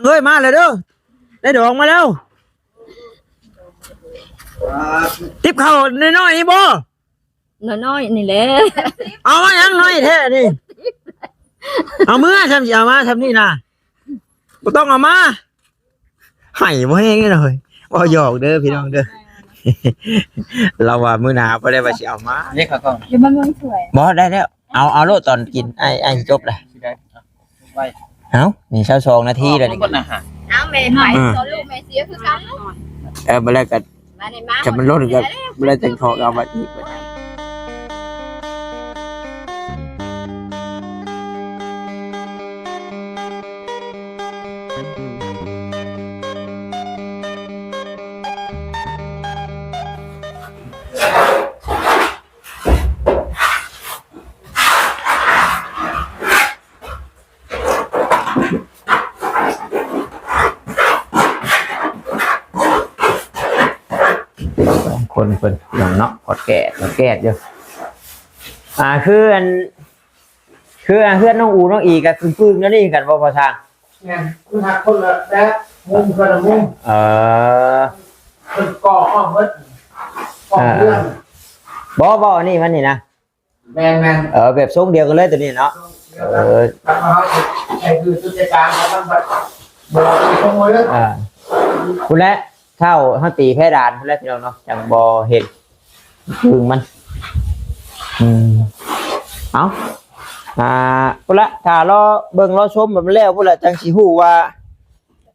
ເອີຍ ມາແລ້ວເດີ ໄດ້ດອກມາແລ້ວ. ຕິບເຂົ້ານ້ອຍໆນີ້ບໍ່? ນ້ອຍໆນີ້ແຫຼະ. ເອົາມາຫຍັງນ້ອຍແທ້ນີ້? ເອົາເມືອ ຊ່ຳຊິເອົາມາຊ່ຳນີ້ນະ ບໍ່ຕ້ອງເອົາມາ. ໃຫ້ບໍ່ແຮງເລີຍ ເວົ້າຫຍອກເດີພີ່ນ້ອງເດີ. ລາວວ່າມື້ໜ້າບໍ່ໄດ້ວ່າຊິເອົາມາ. ເດ້ ເຂົ້າກ່ອງ ຢູ່ບ້ານເມືອງສວຍ. ບໍ່ ໄດ້ແລ້ວ ເອົາ ເອົາໂລດຕອນກິນ ອ້າຍ ອ້າຍຊິຈົບລະ. ໄດ້ ໄວ. ເອົ້າ ນີ້ຊາວສອງນາທີແລ້ວນີ້. ເອົາແມ່ໄປ ອືມ ສອນລູກແມ່ເສຍຄືກັນ. ເອີ ບໍ່ແລ້ວກໍ ມານີ້ມາ ຄັນມັນລົ້ນກໍບໍ່ໄດ້ຈັ່ງເທາະເອົາມາອີກ. ສອງຄົນເພິ່ນເນາະ ກອດແກດ ກອດແກດຢູ່. ອ່າ ຄືອັນ ຄືອັນເຮືອນນ້ອງອູນ້ອງອີກໍຄືປຶ້ງແນວນີ້ຄືກັນບໍ່ ພໍ່ຊ່າງ? ແມ່ນ ຄືຮັກຄົນລະແບບ ມຸມຄົນລະມຸມ. ເອີ ເພິ່ນກໍ່ອ້ອມເບິດ ອ້ອມເຮືອນ. ບໍ່ ບໍ່ ອັນນີ້ມັນນີ້ນະ. ແມ່ນໆ ເອີ ແບບຊົງດຽວກັນເລີຍຕົວນີ້ເນາະ. ເອີ ໃຫ້ຄືຈຸດໃຈກາງຂອງມັນບັດ ບໍ່ມີຊົງເລີຍ. ອ່າ ພຸ້ນແຫຼະ ເທົ່າເຮົາຕີເພດານພຸ້ນແຫຼະພີ່ນ້ອງເນາະ ຈັ່ງບໍ່ເຫັນປຶ້ງມັນ. ອືມ ເອົ້າ ອ່າ ພຸ້ນລະ ຖ້າລໍເບິ່ງລໍຊົມແບບແລ້ວພຸ້ນລະ ຈັ່ງຊິຮູ້ວ່າ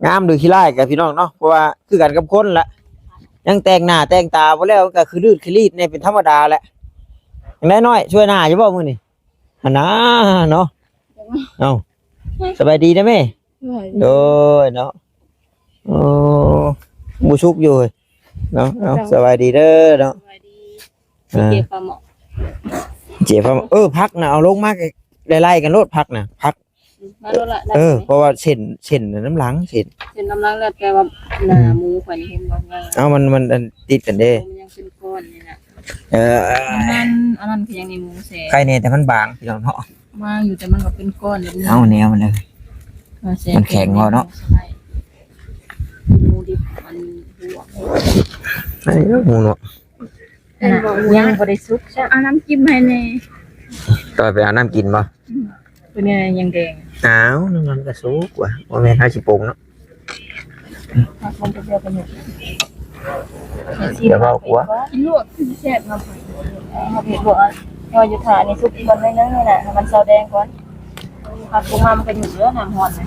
ງາມຫຼືຂີ້ຮ້າຍກັບພີ່ນ້ອງເນາະ ເພາະວ່າຄືກັນກັບຄົນລະ ຍັງແຕ່ງໜ້າແຕ່ງຕາບໍ່ແລ້ວ ກໍຄືລືດຂີ້ລີດແດ່ເປັນທຳມະດາແຫຼະ. ຈັ່ງໃດນ້ອຍ ຊ່ວຍໜ້າຢູ່ບໍ່ມື້ນີ້? ຫັ້ນນາເນາະ. ເອົ້າ ສະບາຍດີເດີແມ່. ສະບາຍດີ. ໂດຍເນາະ. ໂອ້ ບໍ່ສຸກຢູ່ເນາະ. ເອົ້າ ສະບາຍດີເດີເນາະ. ສະບາຍດີ. ອ່າ ເຈັບປາໝໍ້ ເຈັບປາໝໍ້. ເອີ ຜັກນະ ເອົາລົງມາ ໄລ່ໆກັນໂລດ ຜັກນະ ຜັກ ມາໂລດລະ. ເອີ ໄດ້ ເພາະວ່າເສັ້ນ ເສັ້ນນຳຫຼັງ ເສັ້ນ ເສັ້ນນຳຫຼັງແລ້ວ ແຕ່ວ່າໜ້າ ອືມ ໝູຂ້ອຍນີ້ເຫັນບໍ່? ເອົາ ມັນ ມັນ ອັນ ຕິດກັນເດ້ ມັນຍັງເປັນກ້ອນນີ້ນະ. ເອີ ມັນ ອັນນັ້ນຄືຫຍັງນີ້ ໝູແຊ ໄຂ່ແນ່ ແຕ່ມັນບາງພີ່ນ້ອງເນາະ. ບາງຢູ່ ແຕ່ມັນກໍເປັນກ້ອນແບບນີ້. ເອົາແນວມັນເລີຍ ມັນແຂງເນາະ. ໝູດິບ ມັນຫວງ ໄອ້ໝູເນາະ. ຍັງບໍ່ໄດ້ສຸກ. ເອົານ້ຳຈິ້ມໃຫ້ແດ່. ຕ້ອຍໄປເອົານ້ຳກິນບໍ່? ອືມ ເປັນຫຍັງແດງ? ອ້າວ ນ້ຳມັນກະສຸກວ່າ ບໍ່ແມ່ນເຮົາຊິປຸງເນາະ. ມັນຈະເປືອກໄປໝົດ. ດຽວເວົ້າກວ່າ ກິນລວກຄືຊິແຊບເນາະ. ເຮົາເຮັດລວກ ເຮົາຢູ່ຖ້າອັນນີ້ສຸກອີກກ່ອນໜ້ອຍໜຶ່ງນີ້ນະ ໃຫ້ມັນເຊົາແດງກ່ອນ. ຜັກປຸງມາມັນກໍຫຍຸດເດີ ນ້ຳຮ້ອນນະ.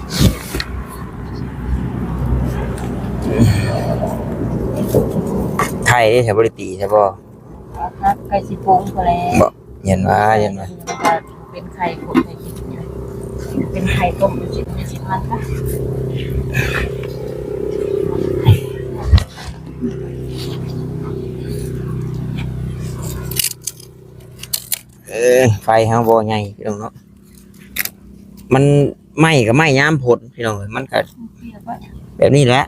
ໄຂ່ເດ້ ບໍ່ໄດ້ຕີໃຊ່ບໍ່? ຜັກໃກ້ຊິປົງພຸ້ນແຫຼະ. ບໍ່ ຢ້ານວ່າ ຢ້ານວ່າ ເປັນໄຂ່ຄົນໄຂ່ກິນ ເປັນໄຂ່ຕົ້ມ ຊິ ຊິມັນ. ເອີ ໄຟເຮົາບໍ່ໃຫຍ່ພີ່ນ້ອງເນາະ. ມັນໄໝ້ກໍໄໝ້ຍາມຝົນພີ່ນ້ອງເອີຍ. ມັນກໍແບບນີ້ແຫຼະ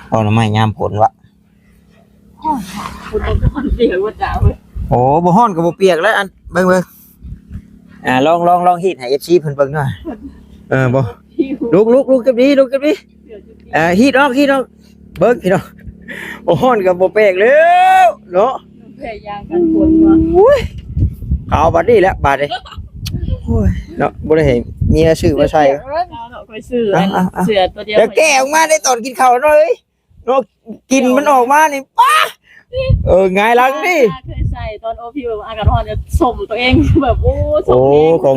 ເອົາໄມ້ຍາມຝົນວະ. ໂອ້ ບໍ່ຮ້ອນກໍບໍ່ປຽກແລ້ວ. ອັນ ເບິ່ງ ເບິ່ງ ອ່າ ລອງ ລອງ ລອງຮີດໃຫ້ເອັຟຊີເພິ່ນເບິ່ງໜ່ອຍ. ເອີ ບໍ່ ລຸກ ລຸກ ລຸກ ເກັບດີ ລຸກ ເກັບດີ. ອ່າ ຮີດອອກ ຮີດອອກ. ເບິ່ງພີ່ນ້ອງ ບໍ່ຮ້ອນກໍບໍ່ແປກແລ້ວເນາະ. ແພຍ່າງກັນຝົນວ່າ ໂອ້ຍ ເອົາບາດນີ້ແຫຼະ ບາດນີ້. ໂອ້ຍ ເນາະ ບໍ່ໄດ້ໃຫ້ເມຍຊື້ມາໃສ່. ເອົາເນາະ ຂ້ອຍຊື້ ເອົາ ອັນ ເອົາ ເສື້ອຕົວດຽວ ດຽວແກະອອກມາໃນຕອນກິນເຂົ້າເນາະ. ເອີຍ ເນາະ ກິ່ນມັນອອກມານີ້ ປ້າ ເອີ ຫງາຍຫຼັງນີ້. ເຄີຍໃສ່ຕອນໂອພີ ແບບອາກາດຮ້ອນ ສົມຕົວເອງ ແບບ ໂອ້ ສົມແຮງ. ໂອ້ ຂອງ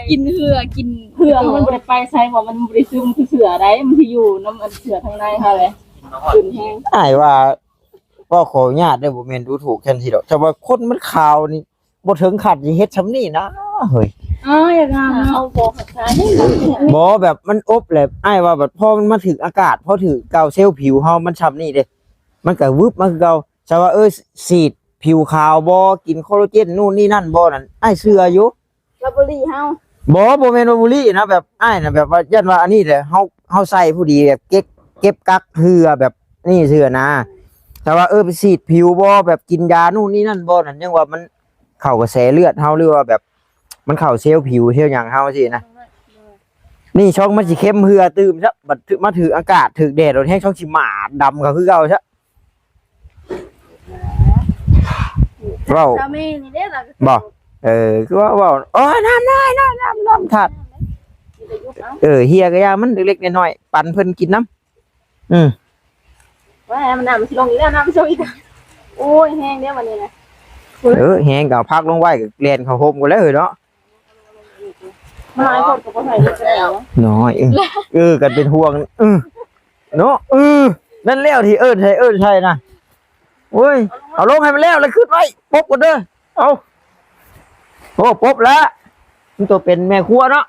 ກິນເຫື່ອ ກິນເຫື່ອ ມັນບໍ່ໄດ້ໄປໃສ ວ່າມັນບໍ່ໄດ້ຊຶມຄືເສື້ອໃດ໋ ມັນຊິຢູ່ນຳອັນເສື້ອທາງໃນຫັ້ນແຫຼະ. ຂຶ້ນແຮງ ອ້າຍວ່າ ເວົ້າຂໍອະນຸຍາດເດີ ບໍ່ແມ່ນດູຖູກຈັ່ງຊີ້ດອກ. ຖ້າວ່າຄົນມັນຂາວນີ້ ບໍ່ເຖິງຂັ້ນຊິເຮັດຊ່ຳນີ້ນະເຮີ້ຍ. ອ້າຍ ຢ່າງາມເນາະ ເອົາບໍ່ຄັກຊານີ້. ບໍ່ ແບບມັນອົບແຫຼະ ອ້າຍວ່າ ແບບພໍມັນມາຖືກອາກາດ ພໍຖືກເກົາເຊວຜິວເຮົາ ມັນຊ່ຳນີ້ເດ້ ມັນກະວຶບມາຄືເກົ່າ. ຊະວ່າ ເອີ ສີດຜິວຂາວບໍ່ ກິນຄໍລາເຈນນູ່ນນີ້ນັ້ນບໍ່ ນັ້ນອ້າຍເຊື່ອຢູ່. ລາວບູລີເຮົາ ບໍ່ ບໍ່ແມ່ນວ່າບູລີນະ ແບບອ້າຍນະ ແບບວ່າຢ້ານວ່າອັນນີ້ແຫຼະ ເຮົາ ເຮົາໃສ່ຜູ້ດີ ແບບເກັບ ເກັບກັກເຫື່ອແບບນີ້ຊື່ນະ. ແຕ່ວ່າ ເອີ ໄປສີດຜິວບໍ່ ແບບກິນຢານູ່ນນີ້ນັ້ນບໍ່ ນັ້ນຍັງວ່າມັນເຂົ້າກະແສເລືອດເຮົາ ຫຼືວ່າແບບມັນເຂົ້າເຊວຜິວເຊວຫຍັງເຮົາຊີ້ນະ. ນີ້ຊ່ອງມັນຊິເຄັມເຮືອຕື່ມຊະ ບັດຖືກ ມາຖືກອາກາດ ຖືກແດດໂດນແຮງ ຊ່ອງຊິໝາດດຳກໍຄືເກົ່າຊະ. ເວົ້າ ສາມີນີ້ເດ້ລະ ບໍ່ ເອີ ຄືວ່າເວົ້າ ໂອ້ຍ ນ້ຳນ້ອຍ ນ້ຳ ນ້ຳ ນ້ຳທາດ ເອີ ເຮຍກໍຢ່າມັນເລັກໆນ້ອຍໆ ປັນເພິ່ນກິນນຳ. ອືມ ວ່າໃຫ້ມັນ ນ້ຳມັນຊິລົງອີກແລ້ວ ນ້ຳມັນຊິລົງອີກ ໂອ້ຍ ແຮງເດ້ບັດນີ້ນະ ເອີ ແຮງກໍເອົາຜັກລົງໄວ້ ກໍແລ່ນເຂົ້າໂຮມກັນແລ້ວເຮີ້ຍເນາະ. ມັນຫຼາຍຄົນກໍບໍ່ໃສ່ເບິດແລ້ວ ນ້ອຍ ເອີ ເອີ ກັນເປັນຫ່ວງ ເອີ ເນາະ ເອີ ນັ້ນແລ້ວທີ່ເອີ້ນໃສ່ ເອີ້ນໃສ່ນະ ໂອ້ຍ ເອົາລົງໃຫ້ມັນແລ້ວ ແລ້ວຂຶ້ນໄວ້ ປົບກ່ອນເດີ ເອົາ ໂອ້ ປົບລະ ມັນຕົວເປັນແມ່ຄົວເນາະ.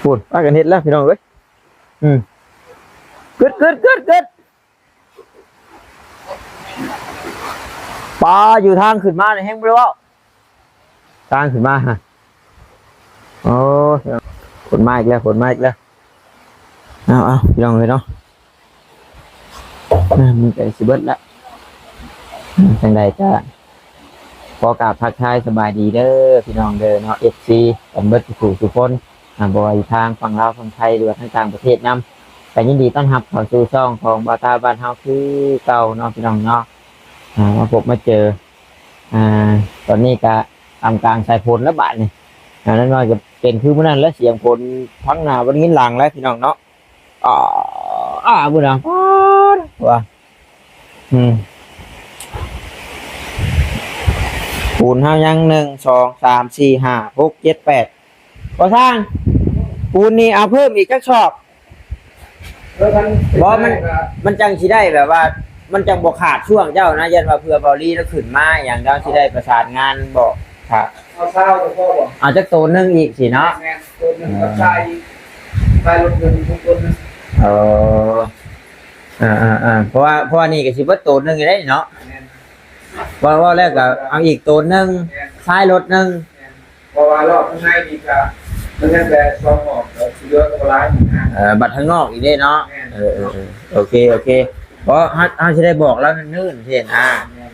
ພຸ້ນ ພາກັນເຮັດແລ້ວພີ່ນ້ອງເອີຍ ອືມ ກຶດ ກຶດ ກຶດ ກຶດ ປາຢູ່ທາງຂຶ້ນມານີ້ແຮງບໍ່ໄດ້ເວົ້າ ທາງຂຶ້ນມາ ໂອ້ ຝົນມາອີກແລ້ວ ຝົນມາອີກແລ້ວ ເອົາ ເອົາ ພີ່ນ້ອງເອີຍເນາະ ມັນໃກ້ຊິເບິດລະ ຈັ່ງໃດກໍຂໍກາບທັກທາຍສະບາຍດີເດີພີ່ນ້ອງເດີເນາະ ເອັຟຊີ ກັນເບິດທຸກຜູ້ທຸກຄົນ ອ່າ ບໍ່ວ່າຢູ່ທາງຝັ່ງລາວ ຝັ່ງໄທ ຫຼືວ່າທາງຕ່າງປະເທດນຳ ກໍຍິນດີຕ້ອນຮັບເຂົ້າສູ່ຊ່ອງຂອງບ່າວຕາບ້ານເຮົາຄືເກົ່າເນາະ ພີ່ນ້ອງເນາະ ອ່າ ມາພົບມາເຈີ ອ່າ ຕອນນີ້ກະທ່າມກາງສາຍຝົນແລ້ວບາດນີ້ ອ່າ ນັ້ນວ່າຈະເປັນຄືມື້ນັ້ນແຫຼະ ສຽງຝົນພັງໜ້າບໍ່ໄດ້ຍິນຫຼັງແລ້ວ ພີ່ນ້ອງເນາະ ອາ ອາ ພຸ້ນນະ ປາດ ວ່າ ອືມ ປູນເຮົາຍັງ ໜຶ່ງ ສອງ ສາມ ສີ່ ຫ້າ ຫົກ ເຈັດ ແປດ ບໍ່ຊ່າງ ປູນນີ້ເອົາເພີ່ມອີກຈັກຊອກ? ເອີ ມັນ ບໍ່ ມັນ ມັນຈັ່ງຊິໄດ້ແບບວ່າ ມັນຈັ່ງບໍ່ຂາດຊ່ວງເຈົ້ານະ ຢ້ານວ່າເພື່ອເບົາລີລາວຂຶ້ນມາຫຍັງ ເຈົ້າຊິໄດ້ປະສານງານບອກ ຖ້າ ເອົາຊາວກໍພໍບໍ່? ເອົາຈັກໂຕໜຶ່ງອີກຊີ້ເນາະ ແມ່ນ ໂຕໜຶ່ງກັບຊາຍອີກ ຊາຍລົດເດີນອີກໂຕໜຶ່ງ ເອີ ເອີໆໆ ເພາະວ່າ ເພາະວ່ານີ້ກໍຊິເບິດໂຕໜຶ່ງຢູ່ເດ້ເນາະ ແມ່ນ ເວົ້າ ເວົ້າແລ້ວກໍເອົາອີກໂຕໜຶ່ງ ແມ່ນ ຊາຍລົດໜຶ່ງ ແມ່ນ ເພາະວ່າລອບຂ້າງໃນນີ້ກະ ມັນຍັງແຕ່ສອງຮອບ ກໍຊິເຫຼືອກໍບໍ່ຫຼາຍນະ ເອີ ບັດທາງນອກອີກເດ້ເນາະ ແມ່ນ ເອີໆ ໂອເຄ ໂອເຄ ເພາະເຮົາ ເຮົາຊິໄດ້ບອກລາວເນີນໆ ຊີ້ນະ ແມ່ນ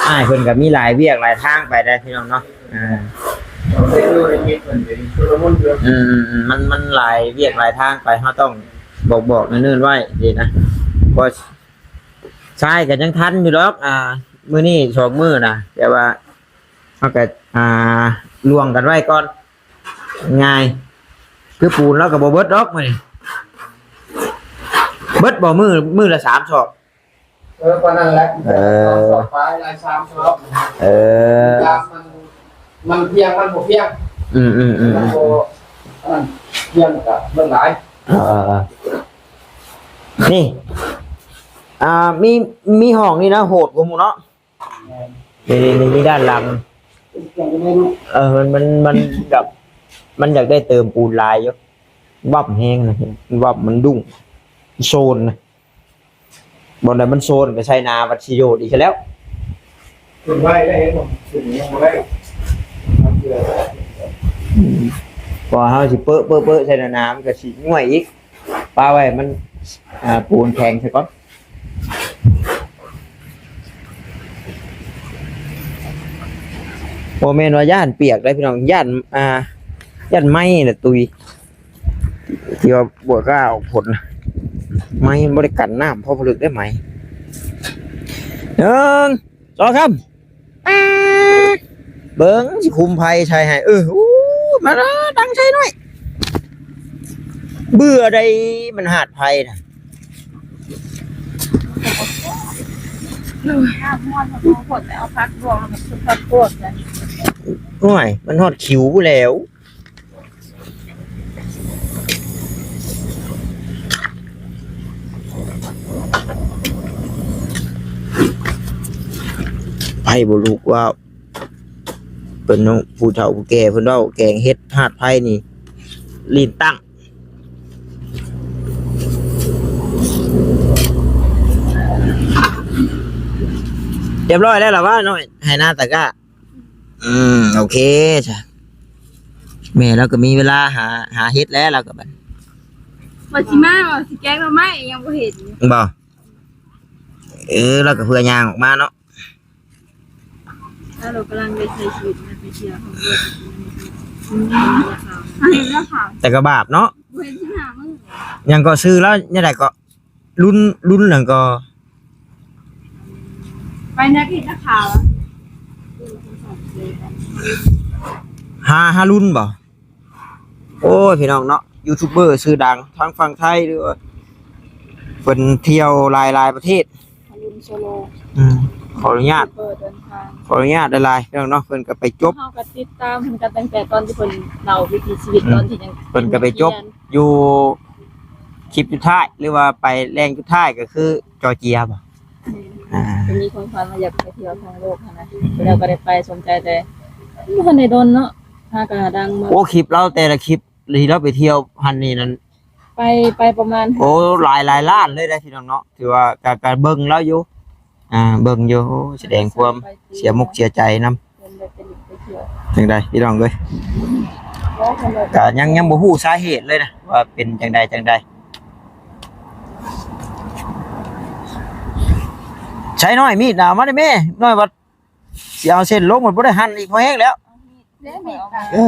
ໆ ອ້າຍເພິ່ນກໍມີຫຼາຍວຽກຫຼາຍທາງໄປໄດ໋ ພີ່ນ້ອງເນາະ ເອີ ເພິ່ນກໍຢູ່ໃນຈິດເພິ່ນກໍຊຸລະມຸນຢູ່ ອືມໆ ມັນ ມັນຫຼາຍວຽກຫຼາຍທາງໄປ ເຮົາຕ້ອງບອກໆ ເນີນໆ ໄວ້ຊີ້ນະ ເພາະຊາຍກໍຍັງທັນຢູ່ດອກ ອ່າ ມື້ນີ້ສອງມື້ນະ ແຕ່ວ່າ ເຮົາກໍ ອ່າ ລ່ວງກັນໄວ້ກ່ອນ ງ່າຍ ຄືປູນລາວກໍບໍ່ເບິດດອກມື້ນີ້ ເບິດບໍ່ ມື້ ມື້ລະສາມຊອກ ເອີ ປານນັ້ນແຫຼະ ເອີ ສອງຊອກປາຍ ຫຼາຍສາມຊອກ ເອີ ມັນ ມັນພຽງ ມັນບໍ່ພຽງ ອືມໆໆ ມັນບໍ່ ອັນນັ້ນ ພຽງກໍເບິດຫຼາຍ ເອີ ນີ້ ອ່າ ມີ ມີຫ້ອງນີ້ນະ ໂຫດກວ່າໝູ່ເນາະ. ນີ້ ນີ້ ນີ້ ນີ້ດ້ານຫຼັງ ເອີ ມັນ ມັນ ມັນແບບ ມັນຢາກໄດ້ເຕີມປູນຫຼາຍຢູ່ ວັບແຮງນະ ວັບມັນດຸ້ງ ໂຊນນະ ບ່ອນໃດມັນໂຊນໄປໃສ່ໜ້າ ບັດຊິໂຍດອີກແລ້ວ ຂຶ້ນໄວໄດ້ ເຫັນບໍ່ ຂຶ້ນຍັງບໍ່ໄດ້ ອືມ ເພາະວ່າເຮົາຊິເປິ ເປິ ເປິໃສ່ໜ້າໆ ມັນກໍຊິຍ້ວຍອີກ. ປະໄວ້ມັນ ອ່າ ປູນແຂງຊະກ່ອນ ບໍ່ແມ່ນວ່າຢ້ານປຽກເດ້ພີ່ນ້ອງ ຢ້ານ ອ່າ ຢ້ານໄມ້ນະຕຸຍ ທີ່ວ່າບໍ່ກ້າອອກພົ້ນນະ ໄມ້ມັນບໍ່ໄດ້ກັນນ້ຳພໍຜະລຶກເດ້ໄມ້ ໜຶ່ງ ສອງ ສາມ ເບິ່ງຊິຄຸມໄຟໃສ່ໃຫ້ ເອີ ໂອ້ ມາດັງໃສ່ໜ້ອຍ ເບື່ອໃດ໋ ມັນຫາດໄຟນະ ໂອ້ຍ ມັນຮອດຄິວພຸ້ນແລ້ວ. ໄຟບໍ່ລຸກ ວ່າເພິ່ນ ຜູ້ເຖົ້າຜູ້ແກ່ເພິ່ນເວົ້າ ແກງເຫັດທາດໄຟນີ້ ລີ້ນຕັ້ງ ຮຽບຮ້ອຍແລ້ວລະວ່າ ນ້ອຍ ໄຮ່ນາຕາກ້າ. ອືມ ໂອເຄຊະ ແມ່ລາວກໍມີເວລາຫາ ຫາເຫັດແລ້ວ ລາວກໍບັດ ວ່າຊິມາ ວ່າຊິແກງໜໍ່ໄມ້ ຍັງບໍ່ເຫັນບໍ່? ເອີ ລາວກໍເພື່ອຍ່າງອອກມາເນາະ ລາວກຳລັງໄປໃຊ້ຊີວິດ ໄປທ່ຽວຂອງເພິ່ນ ເຫັນແລ້ວຂາວ ແຕ່ກໍບາບເນາະ ບໍ່ເຫັນສິບຫ້າມື້ ຫຍັງກໍຊື່ລາວແນວໃດກໍ ລຸນ ລຸນຫຍັງກໍ ໄປນາທິດລະຂາວ ຫາ ຫາລຸນບໍ່? ໂອ້ຍ ພີ່ນ້ອງເນາະ ຢູທູບເບີຊື່ດັງທາງຝັ່ງໄທ ຫຼືວ່າເພິ່ນທ່ຽວຫຼາຍໆປະເທດ ອາລຸນໂຊໂລ ອືມ ຂໍອະນຸຍາດ ເປີດເດີນທາງ ຂໍອະນຸຍາດຫຼາຍໆ ພີ່ນ້ອງເນາະ ເພິ່ນກໍໄປຈົບ ເຮົາກໍຕິດຕາມເພິ່ນກໍຕັ້ງແຕ່ຕອນທີ່ເພິ່ນເລົ່າວິຖີຊີວິດ ອືມ ຕອນທີ່ຍັງ ເພິ່ນກໍໄປຈົບ ເປັນນັກຮຽນ ຢູ່ຄລິບສຸດທ້າຍ ຫຼືວ່າໄປແຫຼ່ງສຸດທ້າຍກໍຄືຈອດເຈຍບໍ? ແມ່ນ ອ່າ ກໍມີຄວາມຝັນວ່າຢາກໄປທ່ຽວທົ່ວໂລກຫັ້ນນະ ແລ້ວກໍໄດ້ໄປສົມໃຈ ແຕ່ບໍ່ທັນໄດ້ດົນເນາະ ຫາກໍຫາດັງມາ ໂອ້ ຄລິບລາວແຕ່ລະຄລິບ ທີ່ລາວໄປທ່ຽວຫັ້ນນີ້ນັ້ນ ໄປ ໄປປະມານ ໂອ້ ຫຼາຍ ຫຼາຍລ້ານເລີຍເດ້ພີ່ນ້ອງເນາະ ຖືວ່າກະ ກະເບິ່ງລາວຢູ່ ອ່າ ເບິ່ງຢູ່ ໂອ້ ສະແດງຄວາມເສຍມົກເສຍໃຈນຳ ເພິ່ນໄດ້ໄປຫຼິ້ນໄປທ່ຽວ ຈັ່ງໃດພີ່ນ້ອງເອີຍ ກະຍັງ ຍັງບໍ່ຮູ້ສາເຫດເລີຍນະ ວ່າເປັນຈັ່ງໃດຈັ່ງໃດ ໃຊ້ນ້ອຍມີດນະ ເອົາມາໄດ້ແມ່ ນ້ອຍວ່າຊິເອົາເສັ້ນລົງ ມັນບໍ່ໄດ້ຫັນອີກ ພໍແຮງແລ້ວ ເດ້ມີດນະ ເອີ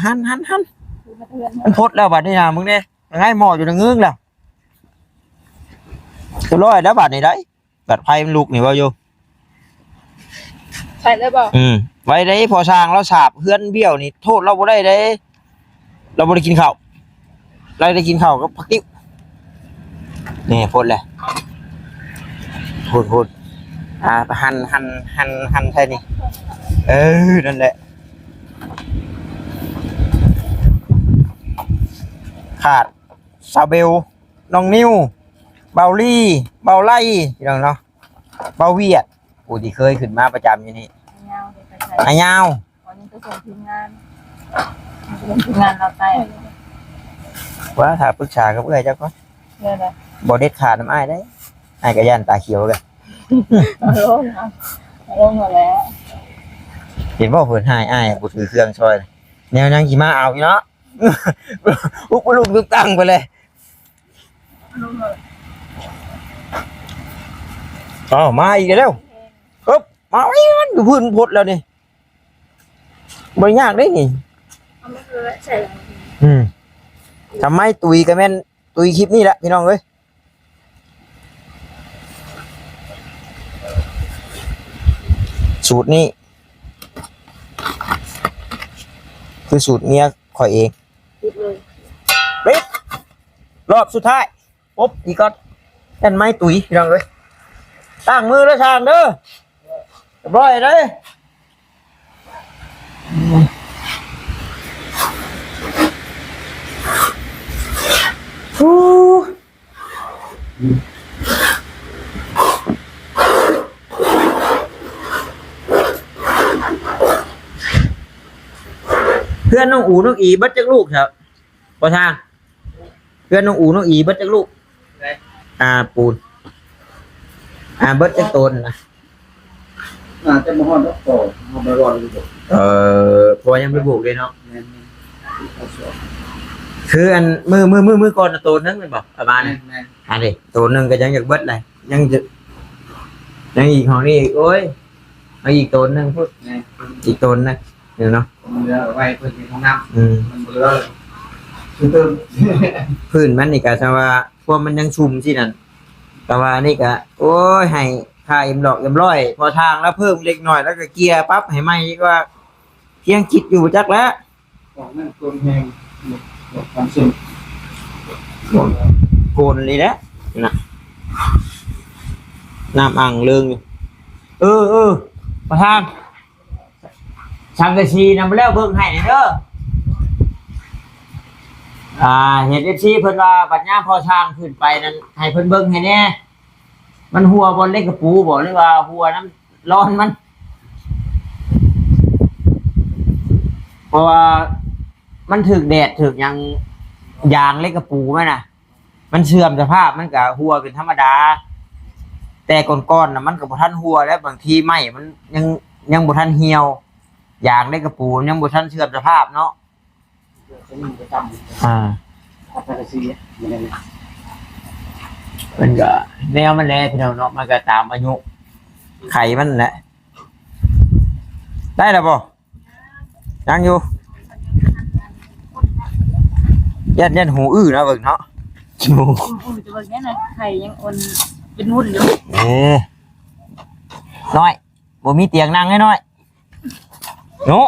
ຫັນ ຫັນ ຫັນ ມັນພົດແລ້ວບາດນີ້ນະ ມຶງເດ້ ໄງໝໍ້ຢູ່ນະງຶງແລ້ວ ຮຽບຮ້ອຍແລ້ວບາດນີ້ໄດ໋ ບາດໄຟມັນລຸກນີ້ເວົ້າຢູ່ ໃສ່ເລີຍບໍ່? ອືມ ໄວເດ້ ພໍຊ່າງລາວສາບເຮືອນບ້ຽວນີ້ ໂທດລາວບໍ່ໄດ້ເດ້ ລາວບໍ່ໄດ້ກິນເຂົ້າ ລາວໄດ້ກິນເຂົ້າກັບຜັກຕິ້ວ ນີ້ໂພດແຫຼະ ໂພດ ໂພດ ອ່າ ຫັນ ຫັນ ຫັນ ຫັນໃສ່ນີ້ ເອີ ນັ້ນແຫຼະ ຂາດ ສາວເບວ ນ້ອງນິວ ເບົາລີ ເບົາໄລ ພີ່ນ້ອງເນາະ ເບົາວຽດ ຜູ້ທີ່ເຄີຍຂຶ້ນມາປະຈຳຢູ່ນີ້ ອ້າຍຍາວ ເດ້ໄປໃສ? ອ້າຍຍາວ ອັນນີ້ໄປສົ່ງທີມງານ ໄປສົ່ງທີມງານລາວໃຕ້ ວ່າຖ້າປຶກສາກັບເອື້ອຍເຈົ້າກ່ອນ ເລື່ອງໃດ? ບໍ່ເດັດຂາດນຳອ້າຍເດ້ ອ້າຍກໍຢ້ານຕາຂຽວຄືກັນ ເອົາລົງ ເອົາລົງມາແລ້ວ ເຫັນບໍ່ເພິ່ນໃຫ້ອ້າຍບໍ່ຖືເຄື່ອງຊ່ອຍ ແນວຍັງຊິມາເອົາຢູ່ເນາະ ອຸກລຸກຕຶກຕັງໄປເລີຍ ເອົາມາອີກແລ້ວ ເອີບ ມາໄວ້ມັນຢູ່ພື້ນພົດແລ້ວນີ້ ບໍ່ຍາກເດ້ນີ້ ເອົາມາເລີຍ ອືມ ທຳໄມຕຸ້ຍກໍແມ່ນ ຕຸ້ຍຄລິບນີ້ແຫຼະພີ່ນ້ອງເອີຍ ສູດນີ້ ຄືສູດເມຍຂ້ອຍເອງ ປິດເລີຍ ປິດ ລອບສຸດທ້າຍ ປົບ ອີກກ່ອນ ແມ່ນໄມ້ຕຸ້ຍ ພີ່ນ້ອງເອີຍ ລ້າງມືເດີຊ່າງເດີ ຮຽບຮ້ອຍເດີ ເພື່ອນນ້ອງອູນ້ອງອີເບິດຈັກລູກ ບໍ່ຊ່າງ ເຮືອນນ້ອງອູນ້ອງອີເບິດຈັກລູກ? ອ່າ ປູນ ອ່າ ເບິດຈັກໂຕນນະ? ໜ້າຈະບໍ່ຮອດດອກ ເຮົາບໍ່ຮອດຢູ່. ເອີ ເພາະວ່າຍັງບໍ່ໄດ້ໂບກເດ້ເນາະ. ແມ່ນໆ ຄືອັນມື້ ມື້ ມື້ ມື້ກ່ອນນະ ໂຕນໜຶ່ງແມ່ນບໍ່? ປະມານ ແມ່ນໆ ອັນນີ້ໂຕນໜຶ່ງກໍຍັງຢາກເບິດແຫຼະ ຍັງຈະ ຍັງອີກຫ້ອງນີ້ອີກ ໂອ້ຍ ເອົາອີກໂຕນໜຶ່ງພຸ້ນ ແມ່ນ ອີກໂຕນໜຶ່ງ. ເອີເນາະ ມັນເຫຼືອໄວ້ເພິ່ນເຮັດຫ້ອງນ້ຳ ອືມ ມັນບໍ່ເຫຼືອ ຄືຕື່ມ ພື້ນມັນນີ້ກະຊະວ່າພວກມັນຍັງຊຸ່ມຊີ້ນັ້ນ ແຕ່ວ່າອັນນີ້ກະ ໂອ້ຍ ໃຫ້ຄ່າເອັມຫຼອກເອັມຮ້ອຍ ພໍຊ່າງລະເພີ່ມເລັກນ້ອຍ ລະກະເກຍປັບໃຫ້ໃໝ່ອີກວ່າ ພຽງຄິດຢູ່ຈັກແລ້ວ ຂອງນັ້ນໂກນແຮງ ຄວາມເຊັ່ນ ໂກນນີ້ແຫຼະນະ ນ້ຳອັ່ງເລີງຢູ່ ເອີ ເອີ ປະທານ ສັງກະສີນຳແລ້ວເບິ່ງໃຫ້ແດ່ເດີ ອ່າ ເຫັນເອັຟຊີເພິ່ນວ່າບັດຍາມພໍ່ຊ່າງຂຶ້ນໄປນັ້ນ ໃຫ້ເພິ່ນເບິ່ງໃຫ້ແດ່ ມັນຮົ່ວບ່ອນເຫຼັກກະປູບໍ ຫຼືວ່າຮົ່ວນຳລອນມັນ ເພາະວ່າມັນຖືກແດດຖືກຫຍັງ ຢາງເຫຼັກກະປູມັນນະ ມັນເສື່ອມສະພາບ ມັນກະຮົ່ວເປັນທຳມະດາ ແຕ່ກ່ອນໆນະ ມັນກະບໍ່ທັນຮົ່ວ ແລະບາງທີໄມ້ມັນຍັງ ຍັງບໍ່ທັນຫ່ຽວ ຢາງເຫຼັກກະປູມັນຍັງບໍ່ທັນເສື່ອມສະພາບເນາະ ອ່າ ມັນກະແນວມັນແຫຼະພີ່ນ້ອງເນາະ ມັນກະຕາມອາຍຸໄຂມັນແຫຼະ ໄດ້ແລ້ວບໍ່? ຍັງຢູ່ ຍັງບໍ່ທັນອັນຄົນເນາະ ຢ້ານ ຢ້ານຫູອື້ເນາະ ເບິ່ງເນາະ. ໂອ້ ໂອ້ ຈະເບິ່ງແນ່ນະ ໄຂ່ຍັງອ່ອນເປັນວຸ່ນຢູ່. ເອີ ນ້ອຍ ບໍ່ມີຕຽງນັ່ງໃຫ້ນ້ອຍເນາະ.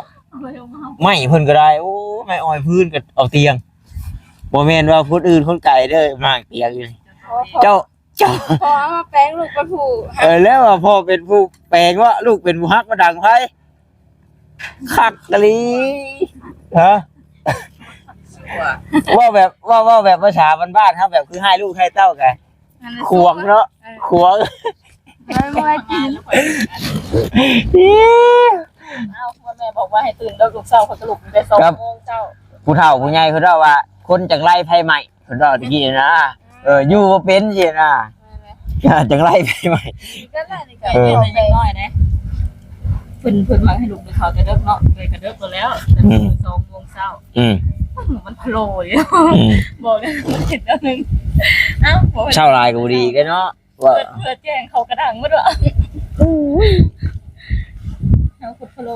ໄມ້ເພິ່ນກໍໄດ້. ໂອ້ ໄມ້ອ້ອຍພື້ນກໍເອົາຕຽງ. ບໍ່ແມ່ນວ່າຄົນອື່ນຄົນໄກເດີ ມາຕຽງຢູ່ນີ້. ເຈົ້າ ເຈົ້າ ພໍເອົາມາແປງລູກເປັນຜູ້ ເອີ ແລ້ວວ່າພໍ່ເປັນຜູ້ແປງ ວ່າລູກເປັນຜູ້ຮັກມາດັງໄຟ. ຄັກອີ່ຫຼີ. ຮະ ເວົ້າແບບ ເວົ້າ ເວົ້າແບບພາສາບ້ານໆ ເຮົາແບບຄືໃຫ້ລູກໃຫ້ເຕົ້າກະ ອັນນັ້ນ ຂວງເນາະ. ເອີ ຂວງ ເອີ ບໍ່ໄດ້ກິນ. ເອົ້າ ພໍ່ແມ່ບອກວ່າໃຫ້ຕື່ນເດີລູກເຊົ້າ ຂ້ອຍກໍລຸກຕັ້ງແຕ່ສອງໂມງເຊົ້າ. ຜູ້ເຖົ້າຜູ້ໃຫຍ່ເພິ່ນເວົ້າວ່າ ຄົນຈັງໄລໄຟໄໝ້ ເພິ່ນເວົ້າຕະກີ້ນະ. ເອີ ຢູ່ບໍ່ເປັນຊີ້ນະ. ຈັ່ງໄລໄປໃໝ່ ກໍໄດ້ນີ້ກໍ ເອີ ເດັກນ້ອຍເດ້ ເພິ່ນ ເພິ່ນມັກໃຫ້ລູກໄປເຂົ້າແຕ່ເດິກເນາະ ໄປກະເດິກໂລດແລ້ວ ແຕ່ ອືມ ສອງໂມງເຊົ້າ. ອືມ ມັນພະໂລຢູ່. ອືມ ບອກເລີຍ ມັນເຮັດແນວໜຶ່ງ. ເອົ້າ ເຊົ້າຫຼາຍກໍບໍ່ດີເດ້ເນາະ ວ່າ ເປີດ ເປີດແຈ້ງເຂົາກະດັງໝົດວ່າ. ເຮົາຄົນພະໂລ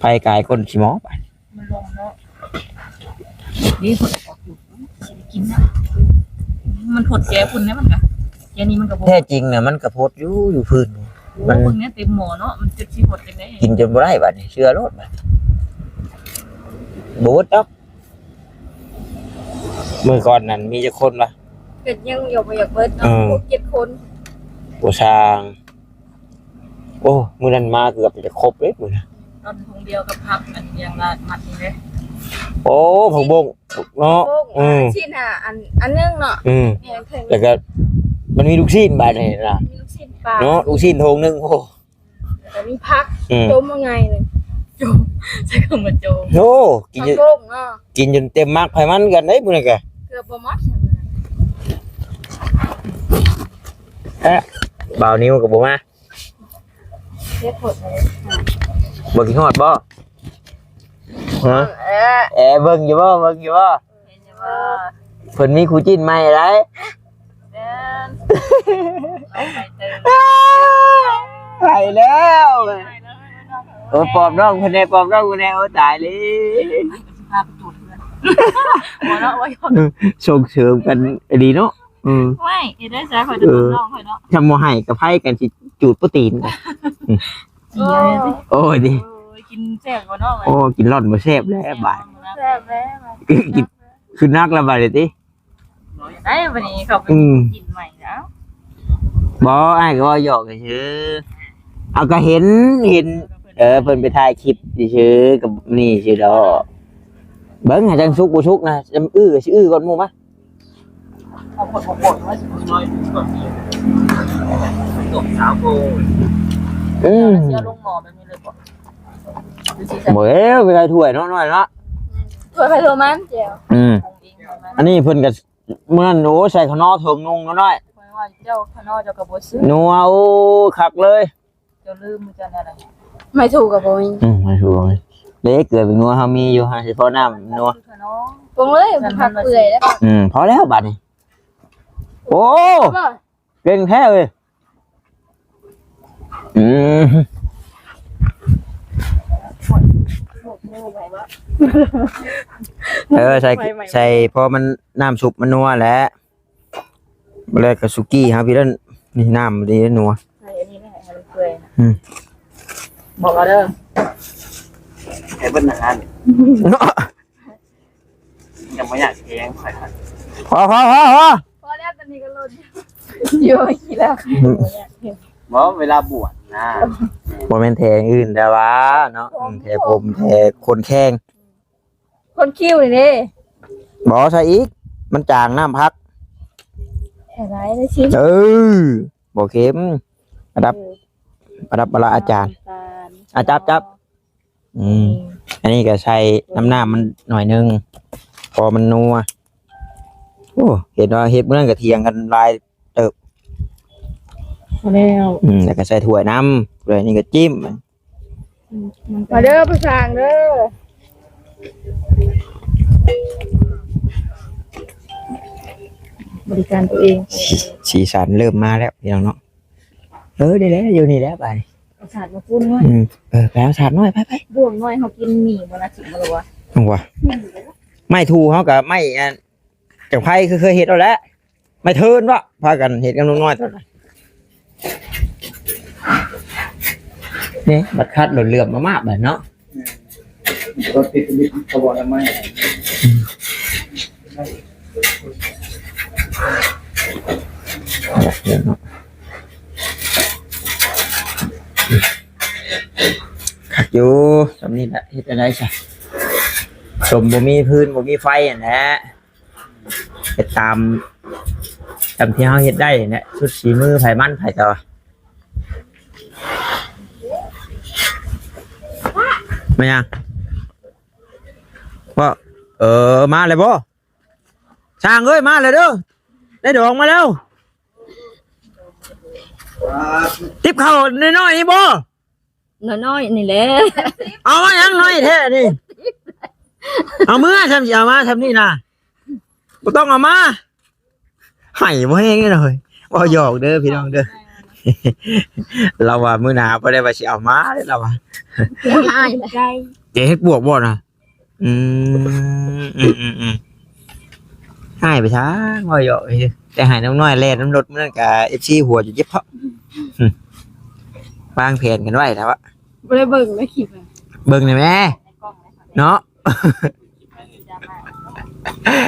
ໄປກາຍຄົນຂີ້ໝໍໄປ. ມັນລົງເນາະ ນີ້ເພິ່ນອອກຢູ່ ຊິໄດ້ກິນນະ. ມັນພົດແຈພຸ້ນແຫຼະ ມັນກະ ແຈນີ້ມັນກະບໍ່ ແທ້ຈິງນະ ມັນກະພົດຢູ່ ຢູ່ພື້ນ. ໂອ້ ມັນ ເບິ່ງແນ່ ເຕັມໝໍ້ເນາະ ມັນຈະຊິພົດຈັ່ງໃດ ກິນຈົນບໍ່ໄດ້ບາດນີ້ ເຊື່ອໂລດບາດ ບໍ່ເບິດດອກ. ມື້ກ່ອນນັ້ນມີຈັກຄົນວະ? ກໍຍັງບໍ່ຢາກເບິດເນາະ ເອີ ຫົກເຈັດຄົນ ບໍ່ຊ່າງ. ໂອ້ ມື້ນັ້ນມາເກືອບຈະຄົບເດ້ມື້ນັ້ນ ຕອນຖົງດຽວກັບຜັກອັນຫຍັງລະມັດນີ້ເດ້. ໂອ້ ຜັກບົ້ງເນາະ. ເອີ ຊີ້ນຫາອັນ ອັນໜຶ່ງເນາະ. ອືມ ແມ່ນ ແລ້ວກໍມັນມີລູກຊີ້ນບາດນີ້ນະ ມີລູກຊີ້ນປາເນາະ ລູກຊີ້ນຖົງໜຶ່ງ. ໂອ້ ແລ້ວກໍມີຜັກ ອືມ ຕົ້ມວ່າໄງນີ້ ໂຈມ ໃຊ້ຄຳວ່າໂຈມ. ໂອ້ ກິນ ຜັກບົ້ງເນາະ ກິນຈົນເຕັມໝາກໃຜມັນກັນເດ້ມື້ນັ້ນກະ ເກືອບບໍ່ໝົດ. ເອີ ບ່າວນິວກໍບໍ່ມາ ເຮັດຜົດເລີຍ ບໍ່ຄິດຮອດບໍ່? ຮະ ເອີ ເອີ ເບິ່ງຢູ່ບໍ່ ເບິ່ງຢູ່ບໍ່? ເຫັນຢູ່ບໍ່? ເພິ່ນມີຄູ່ຈິ້ນໃໝ່ໄດ໋. ແມ່ນ ໄປແລ້ວ ໄປແລ້ວ. ໂອ້ ປອບນ້ອງເພິ່ນແດ່ ປອບນ້ອງເພິ່ນແດ່. ໂອ້ ຕາຍແລ້ວ ພາໄປຈູດເພິ່ນ ຫົວເນາະ ວ່າ ສົ່ງເສີມກັນດີເນາະ. ອືມ ໄວ້ ເຮັດໄດ້ຊະ ຂ້ອຍຈະ ເອີ ປອບນ້ອງຂ້ອຍເນາະ ຖ້າບໍ່ໃຫ້ກໍໃຜກັນຊິຈູດໂປຣຕີນ. ໂອ້ຍ ໂອ້ຍ ກິນແຊບບໍ່ເນາະ. ໂອ້ ກິນລ້ອນບໍ່ແຊບແລ້ວບາດ ແຊບແລ້ວ ກິນ ຄືໜັກແລ້ວບາດນີ້ຕິ. ໄດ້ບັດນີ້ເຂົາໄປ ອືມ ກິນໃໝ່ແລ້ວ. ບໍ່ ອ້າຍກໍເວົ້າຫຍອກຊື່. ເອົາ ກໍເຫັນ ເຫັນ ເອີ ເພິ່ນໄປຖ່າຍຄລິບຊື່ໆ ກັບນີ້ຊື່ດອກ. ເບິ່ງຫາຈັ່ງສຸກບໍ່ສຸກນະ ຈຳອື້ ຊິອື້ກ່ອນໝູ່ມາ. ເອົາຄົນບໍ່ຄົນວ່າຊິນ້ອຍກ່ອນ ຕົກສາວໂກ ອືມ ເອົາລົງໝໍ້ແບບນີ້ເລີຍບໍ່? ບໍ່ແລ້ວ ໄປໄດ້ຖ້ວຍເນາະ ນ້ອຍເນາະ ຖ້ວຍໃຜຖ້ວຍມັນ ແຈ່ວ. ອືມ ອັນນີ້ເພິ່ນກໍ ມື້ນັ້ນ ໂອ້ ໃສ່ຂະໜໍ້ຖົງໜຶ່ງນ້ອຍ ຂ້ອຍວ່າເຈົ້າຂະໜໍ້ເຈົ້າກໍບໍ່ຊື້ ນົວ ໂອ້ ຄັກເລີຍ. ເຈົ້າລືມ ເຈົ້າແນວໃດ ໄມ້ຖູກໍບໍ່ມີ. ອືມ ໄມ້ຖູບໍ່ມີເດ້ ເກືອແປ້ງນົວເຮົາມີຢູ່ ຫາຊິພໍນ້ຳນົວ. ປົງເລີຍ ຜັກເປື່ອຍແລ້ວ. ອືມ ພໍແລ້ວບາດນີ້. ໂອ້ ເກັ່ງແທ້ເວີຍ. ອືມ ເອີ ໃສ່ ໃສ່ພໍມັນ ນ້ຳຊຸບມັນນົວແຫຼະ. ແລ້ວກໍສຸກີ້ເຮົາພີ່ເດີ ນີ້ນ້ຳນີ້ນົວ ໃສ່ອັນນີ້ແຫຼະໃຫ້ມັນເປື່ອຍ. ອືມ ບອກເອົາເດີ ໃຫ້ເບິ່ງນະ ເນາະ. ຍັງບໍ່ຢາກແກງຂ້ອຍ. ພໍ ພໍ ພໍ ພໍ ພໍແລ້ວ ຕອນນີ້ກໍລົ້ນຢູ່ ຢູ່ທີ່ແລ້ວ. ບໍ່ ເວລາບວດນະ ບໍ່ແມ່ນແທງອື່ນ ແຕ່ວ່າເນາະ ແທງຜົມ ແທງຂົນແຂ້ງ ຄົນຄິ້ວນີ້ເດ້. ບໍ່ໃສ່ອີກ ມັນຈາງນ້ຳຜັກ. ໃສ່ຫຼາຍໄດ້ຊິ ເອີ ບໍ່ເຄັມ ປະດັບ ເອີ ປະດັບປະລະອາຈານ. ອາ ຈັບ ຈັບ. ອືມ ອັນນີ້ກໍໃສ່ນ້ຳ ນ້ຳມັນໜ້ອຍໜຶ່ງ ພໍມັນນົວ. ໂອ້ ເຫັນວ່າເຮັດມື້ນັ້ນກໍຖຽງກັນຫຼາຍເຕີບ. ພໍແລ້ວ. ອືມ ແລ້ວກໍໃສ່ຖ້ວຍນຳ ຖ້ວຍນີ້ກໍຈິ້ມ. ມາເດີ ຜູ້ຊ່າງເດີ ບໍລິການຕົວເອງ. ສີ ສີສັນເລີ່ມມາແລ້ວພີ່ນ້ອງເນາະ. ເອີ ໄດ້ແລ້ວ ຢູ່ນີ້ແຫຼະບາດນີ້ ເອົາສາດມາປຸ້ນໜ້ອຍ. ອືມ ເອີ ໄປເອົາສາດໜ້ອຍ ໄປ ໄປ. ບ່ວງໜ້ອຍເຮົາກິນໝີ່ບໍ່ລະ ກິນບໍ່ລະວະ? ຫຍັງວະ? ໄມ້ຖູເຮົາກໍໄມ້ອັນ ຈັກໄພຄືເຄີຍເຮັດເອົາແຫຼະ ໄມ້ເທີນເນາະ ພາກັນເຮັດກັບລຸງນ້ອຍຕອນນັ້ນ. ນີ້ບັດຄັດໂດດເຫຼືອມມາໆ ບັດເນາະ. ແມ່ນ ລົດຕິດ ມີຂະບວນລະໄມ້ ຄັກຢູ່ ສ່ຳນີ້ແຫຼະ ເຮັດຈັ່ງໃດຊະ ສົມບໍ່ມີຟືນບໍ່ມີໄຟຫັ້ນແຫຼະ. ເຮັດຕາມ ຕາມທີ່ເຮົາເຮັດໄດ້ແຫຼະ ສຸດສີມືໃຜມັນໃຜ ແຕ່ວ່າ ແມ່ນຫຍັງ? ເອີ ມາແລ້ວບໍ່? ຊ່າງເອີຍ ມາແລ້ວເດີ ໄດ້ດອກມາແລ້ວ. ຕິບເຂົ້ານ້ອຍໆ ນີ້ບໍ່? ນ້ອຍໆ ນີ້ແຫຼະ. ເອົາມາຫຍັງນ້ອຍແທ້ນີ້? ເອົາເມືອ ຊ່ຳຊິເອົາມາຊ່ຳນີ້ນະ ບໍ່ຕ້ອງເອົາມາ. ໃຫ້ບໍ່ແຮງເລີຍ ເວົ້າຫຍອກເດີພີ່ນ້ອງເດີ. ລາວວ່າມື້ໜ້າບໍ່ໄດ້ວ່າຊິເອົາມາເດ້ ລາວວ່າ. ເກັບເຫັດປວກບໍ່ນະ? ອືມ ອືມໆໆ ໃຫ້ໄປຊະ ເວົ້າຫຍອກ. ແຕ່ໃຫ້ນ້ອງນ້ອຍແລ່ນນຳລົດມື້ນັ້ນກະ ເອັຟຊີ ຫົວຈະເຈັບເພາະ ວາງແຜນກັນໄວ້ແລ້ວອະ. ບໍ່ໄດ້ເບິ່ງໃນຄລິບ ເບິ່ງໄດ້ແມ ໃນກ້ອງເນາະ.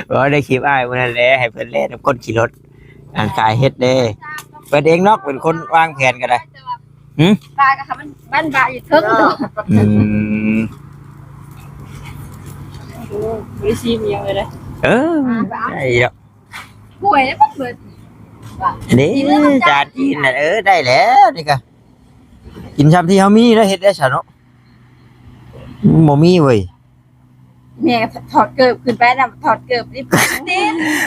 ບໍ່ໄດ້ຄລິບອ້າຍມື້ນັ້ນແຫຼະ ໃຫ້ເພິ່ນແລ່ນຳຄົນຂີ່ລົດ ອັນຂາຍເຫັດເດ້. ເພິ່ນເອງເນາະ ເປັນຄົນວາງແຜນກໍໄດ້. ຫື? ປາກໍ ມັນ ມັນບາດຢູ່ເທິງ. ອືມ ໂອ້ ບໍ່ໄດ້ຊີມອີ່ຫຍັງເລີຍເດ້. ເອີ ໄດ້ດອກ ຫ້ວຍແລ້ວມັນເບິດ ນີ້ ຈານກິນນະ. ເອີ ໄດ້ແລ້ວນີ້ກະ ກິນຊ່ຳທີ່ເຮົາມີແລ້ວ ເຮັດໄດ້ຊະເນາະ. ບໍ່ມີເວີຍ ແມ່ຖອດເກີບຂຶ້ນໄປນຳ ຖອດເກີບນີ້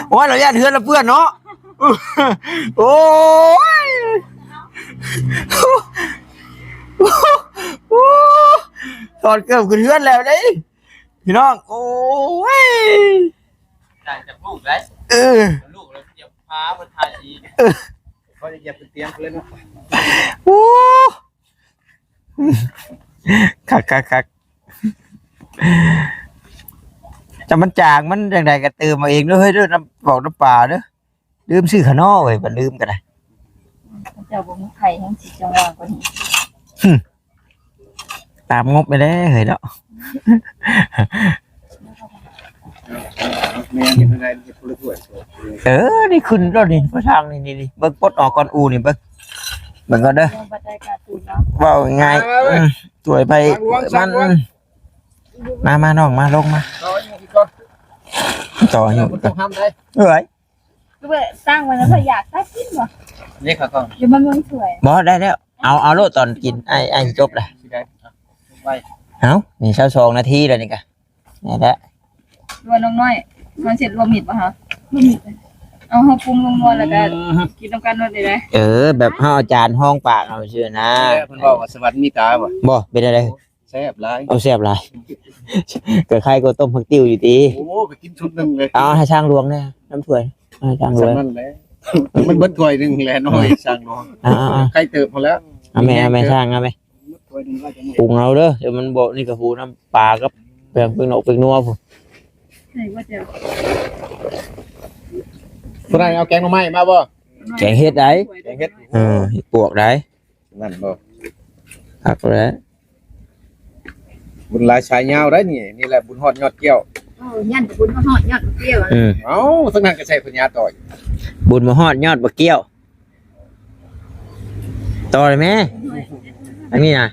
ໂອ້ຍ ລາວຢ້ານເຮືອນລາວເປື້ອນເນາະ. ໂອ້ຍ ຖອດເກີບຂຶ້ນເຮືອນແລ້ວເດ້ ພີ່ນ້ອງ. ໂອ້ຍ ໄດ້ຈາກລູກໄດ້ ເອີ ລູກແລ້ວຈະພາເພິ່ນຖ່າຍອີກ. ເອີ ເຂົາຈະຢາກຂຶ້ນຕຽງເພິ່ນເນາະ. ໂອ້ ຄັກໆໆ ຈະມັນຈາງມັນຈັ່ງໃດກໍເຕີມເອົາເອງເດີເຮີ້ຍ ເດີ ນ້ຳປອກນ້ຳປາເດີ. ລືມຊື້ຂະໜໍ້ເວີຍ ບັດລືມກໍໄດ້. ເຈົ້າບໍ່ມີໄຂ່ແຮງຊິຈັງວ່າກວ່ານີ້. ຫຶ ຕາມງົບໄປແລ້ວເຮີ້ຍເນາະ. ແມ່ນເຮັດໄດ້ເຮັດຄົນລະຖ້ວຍ. ເອີ ນີ້ຂຶ້ນແລ້ວນີ້ ພະທາງນີ້ ນີ້ ນີ້ ເບິ່ງ ປົດອອກກ່ອນ ອູ່ນີ້ ເບິ່ງ ເບິ່ງກ່ອນເດີ. ເວົ້າງ່າຍ ອືມ ຖ້ວຍໄປ ມາ ມາ ນ້ອງ ມາ ລົງມາ. ຕໍ່ຢູ່ ເອີຍ ຄືວ່າຕັ້ງໄວ້ແລ້ວ ຢາກຕັດກິນບໍ່? ນີ້ ຂ້າວກ່ອງ ຢູ່ບ້ານເມືອງຖ້ວຍ. ບໍ່ ໄດ້ແລ້ວ ເອົາ ເອົາໂລດຕອນກິນ ອ້າຍ ອ້າຍຊິຈົບແລ້ວ. ຊິໄດ້ ໄວ້ ເອົ້າ ນີ້ຊາວສອງນາທີແລ້ວນີ້ກະ ນີ້ແຫຼະ. ຫຼືວ່ານ້ອງນ້ອຍ ມັນເສັດລວມມິດບໍ່ຄະ? ລວມມິດ. ເອົາ ເຮົາປຸງລົງນວນແລ້ວກະ ອືມ ກິນນຳກັນໂລດນີ້ແຫຼະ. ເອີ ແບບເຮົາເອົາຈານຮອງປາກເຮົາຊື່ນະ. ເພິ່ນເວົ້າວ່າສະຫວັດມີຕາບໍ່? ບໍ່ ເປັນຈັ່ງໃດ? ແຊບຫຼາຍ. ເອົາ ແຊບຫຼາຍ ກໍຄ້າຍກວ່າຕົ້ມຜັກຕິວຢູ່ຕິ. ໂອ້ ກໍກິນຊຸດໜຶ່ງເລີຍ. ເອົາໃຫ້ຊ່າງຫຼວງແດ່ ນ້ຳຖ້ວຍ ໃຫ້ຊ່າງຫຼວງ. ນັ້ນແຫຼະ ມັນເບິດຖ້ວຍໜຶ່ງແຫຼະ ນ້ອຍ ອືມ ຊ່າງຫຼວງ. ເອົາໆໆ ໄຂ່ເຕີບພຸ້ນແລ້ວ. ເອົາແມ່ ເອົາແມ່ ຊ່າງ ເອົາແມ່. ປຸງເອົາເດີ ດຽວມັນບໍ່ ນີ້ກະຫູນ້ຳປາກັບແປ້ງເປັກນົກເປັກນົວພຸ້ນ. ຜູ້ໃດເອົາແກງໜໍ່ໄມ້ມາບໍ່? ແກງເຫັດໃດ? ແກງເຫັດ ເອີ ເຫັດປວກໃດ? ນັ້ນບໍ່? ຄັກແລ້ວ ບຸນຫຼາຍສາຍຍາວໄດ໋ນີ້. ນີ້ແຫຼະບຸນຮອດຍອດກ້ຽວ. ເອີ ຢ້ານບຸນບໍ່ຮອດຍອດກ້ຽວ. ອືມ ເອົ້າ ທັງນັ້ນກໍໃສ່ພະຍາຕໍ່ອີກ. ບຸນບໍ່ຮອດຍອດບໍ່ກ້ຽວ. ຕໍ່ເລີຍແມ່ ອັນນີ້ນະ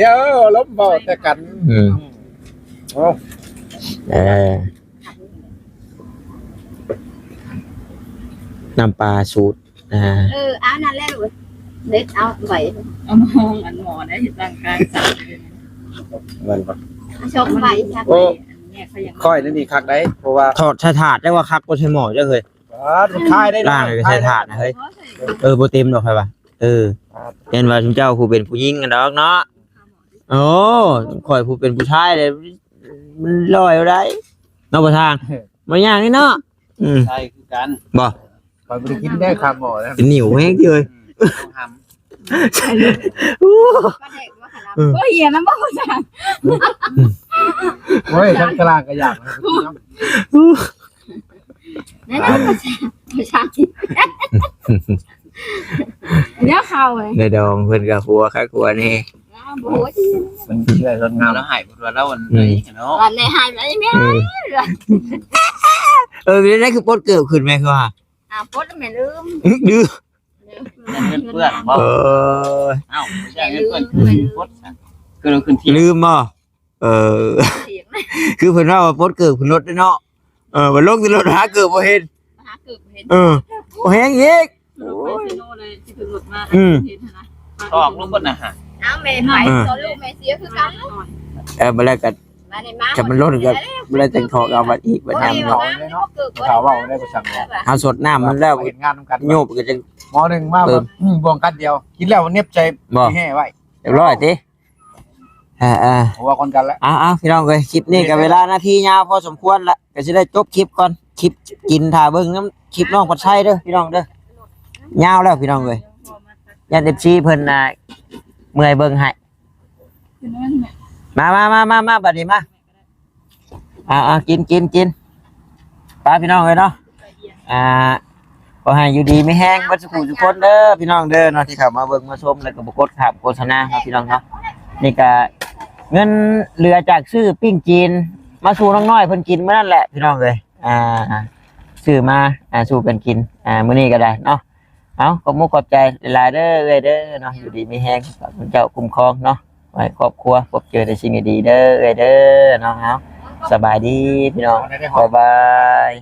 ດຽວລົມເວົ້າແຕ່ກັນ. ອືມ ເອົາ ເອີ ນ້ຳປາສູດ ອ່າ ເອີ ເອົານັ້ນແຫຼະລູກເອີຍ ເດັດເອົາໃບ ເອົາມາຫ້ອງອັນໝໍໄດ້ ເຮັດຕັ້ງກາງສັກ ແມ່ນບໍ່? ຊົມໃບ ໂອ້ ຂ້ອຍນີ້ຄັກໄດ໋ ເພາະວ່າທອດໃສ່ຖາດ ແຕ່ວ່າຄັກກວ່າໃສ່ໝໍ້ເດີ້ເຮີ້ຍ. ບາດ ມັນຄາຍໄດ້ ລ້າງໃສ່ຖາດນະເຮີ້ຍ. ເອີ ບໍ່ເຕັມດອກ ຂ້ອຍວ່າ. ເອີ ເຫັນວ່າຊຸມເຈົ້າຜູ້ເປັນຜູ້ຍິງກັນດອກເນາະ. ໂອ້ ຂ້ອຍຜູ້ເປັນຜູ້ຊາຍເດ້ ມັນລອຍເອົາໄດ້ເນາະ ບໍ່ຊ່າງ. ບໍ່ຍາກນີ້ເນາະ. ອືມ ໃຊ່ຄືກັນ. ບໍ່ ຂ້ອຍບໍ່ໄດ້ກິນເດ້ ຄາໝໍ້ນະ ເປັນໜິວແຮງເລີຍ. ອືມ ໂອ້ ເອີ ໂອ້ຍ ເຫຍນຳບໍ່ຮູ້ຈັກ ໂອ້ຍ ທັງກະລາງກະຢາກນະ ນັ້ນນະ ດຽວເຂົ້າເລີຍ ໄດ້ດອງເພິ່ນກະຫົວຄັກຫົວແນ່ ບໍ່ຫົວ ເພິ່ນເຊື່ອຊົນງາມ ລາວໃຫ້ເພິ່ນວ່າລາວອັນ ອືມ ນີ້ເນາະ ວ່າແນ່ໃຫ້ໄວ້ແມ່ ເອີ ເອີ ເປັນຈັ່ງໃດຄືປົດເກີບຂຶ້ນແມ່ ຄືວ່າ ອ້າວ ປົດແມ່ລືມ ອື ດື້ ເງິນເປື້ອນບໍ່ ເອີ ເອົ້າ ບໍ່ໃຊ່ເງິນເປື້ອນ ລືມ ລືມ ປົດ ຄືເຮົາຂຶ້ນທີ່ ລືມບໍ່ ເອີ ຄືເພິ່ນເວົ້າວ່າປົດເກີບຂຶ້ນລົດເດ້ເນາະ ເອີ ບັດລົງແຕ່ລົດຫາເກີບບໍ່ເຫັນ ຫາເກີບບໍ່ເຫັນ ເອີ ບໍ່ແຮງອີກ ໂອ້ຍ ໂອ້ຍ ອືມ ເຫັນຫັ້ນນະ ຖອກລົງເບິດນະຫະ ເອົາແມ່ໄປ ເອີ ສອນລູກແມ່ເສຍຄືກັນ ເອີ ບັດແລ້ວກໍ ມານີ້ມາ ຄັນມັນລົດກໍບໍ່ໄດ້ຈັ່ງຖອກເອົາບັດອີກ ບັດຍາມເນາະ ເຮົາເວົ້າໄດ້ບໍ່ຊ່າງວ່າ ເຮົາສົດນ້ຳມັນແລ້ວ ເຮັດງານນຳກັນ ໂຍບກໍຈັ່ງ ໝໍໜຶ່ງມາ ເອີ ບ່ວງກັນດຽວ ກິນແລ້ວເໜັບໃສ່ ບໍ່ ແຮ່ໄວ້ ຮຽບຮ້ອຍຕິ ອ່າໆ ເພາະວ່າຄົນກັນແຫຼະ ເອົາໆ ພີ່ນ້ອງເອີຍ ຄລິບນີ້ກໍເວລານາທີຍາວພໍສົມຄວນລະ ກໍຊິໄດ້ຈົບຄລິບກ່ອນ ຄລິບກິນຖ້າເບິ່ງນຳຄລິບນ້ອງພັດໄຊເດີພີ່ນ້ອງເດີ ຍາວແລ້ວພີ່ນ້ອງເອີຍ ຢ້ານເອັຟຊີເພິ່ນ ອ່າ ເມື່ອຍເບິ່ງໃຫ້ ມາໆໆໆ ບັດນີ້ມາ ເອົາໆ ກິນໆໆ ໄປພີ່ນ້ອງເອີຍເນາະ ອ່າ ຂໍໃຫ້ຢູ່ດີມີແຮງເບິດສູ່ຜູ້ສູ່ຄົນເດີພີ່ນ້ອງເດີເນາະ ທີ່ເຂົ້າມາເບິ່ງມາຊົມ ແລ້ວກໍບໍ່ກົດຂ້າມໂຄສະນາເນາະພີ່ນ້ອງເນາະ ນີ້ກະເງິນເຫຼືອຈາກຊື້ປີ້ງຈີນມາສູ່ນ້ອງນ້ອຍເພິ່ນກິນມື້ນັ້ນແຫຼະພີ່ນ້ອງເອີຍ ອ່າ ຊື້ມາ ອ່າ ສູ່ເພິ່ນກິນ ອ່າ ມື້ນີ້ກໍໄດ້ເນາະ ເອົາ ຂອບມຸກຂອບໃຈຫຼາຍໆເດີເອື້ອຍເດີເນາະ ຢູ່ດີມີແຮງ ພະເຈົ້າຄຸ້ມຄອງເນາະ ໃຫ້ຄອບຄົວພົບເຈີແຕ່ສິ່ງດີໆເດີເອື້ອຍເດີເນາະ ເອົາ ສະບາຍດີພີ່ນ້ອງ ບາຍບາຍ.